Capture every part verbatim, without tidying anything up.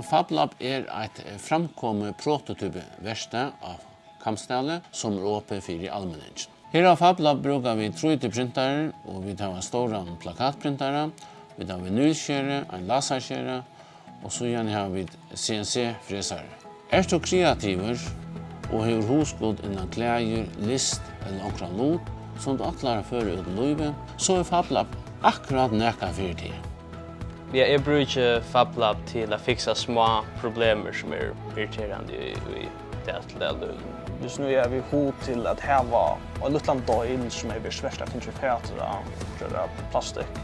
FabLab er eitt framkomið prototypuverkstað á Kambsdali, sum er opið fyri almenningi. Her á FabLab brúka vit trý D printarar, og vit hava ein stóran plakatprintara, vit hava vinylskera, ein laserskera, og síðani hava vit C N C fresari. Ert tú kreativur og hevur hugskot innan klæðir, list ella onkran lut, sum tú ætlar at føra út í lívið, so er FabLab akkurát nakað fyri teg. Ja, eg brúki FabLab til at fiksa smá problemir, sum eru irriterandi í, í dag til dag lívinum. Júst nú havi eg hug til at hava ein lítlan deil, sum er svert at fáa fatur á, gjøra plastikk.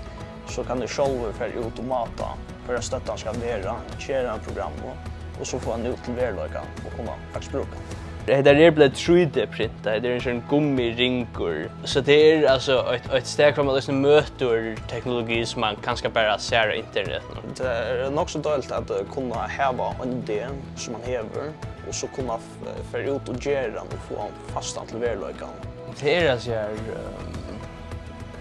So kann eg sjálvur fara út og máta, hvørja støddan skal vera, gera ein program og, og so fáa hann út til veruleikan og kunna faktiskt brúka hann. Hetta er blivið trý D printað, hetta er ein sånn gummiringur. So tað er altso eitt, eitt stað, har man eisini møtir teknologi, sum man kanska bara sær á internetinum. Tað er nokk so deiligt at, eh, kunna hava ein idé, sum man hevur, og so kunna f-, fara út og gera hann og fáa hann fastan til veruleikan. Tað er, altso, her, ehm,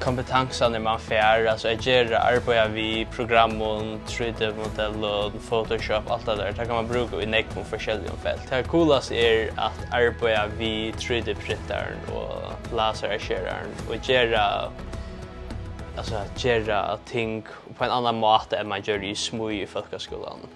kompetensurnar, man fær, altso, at gera, arbeiða við programmum, trý D modellum, Photoshop, alt tað har, tað kann man brúka í nógvum forskelligum felt. Tað coolasta er at arbeiða við trý D printaran og laserskeraran og gera, altso, gera ting á ein annan máta enn man gjørdi í smíð í fólkaskúlanum.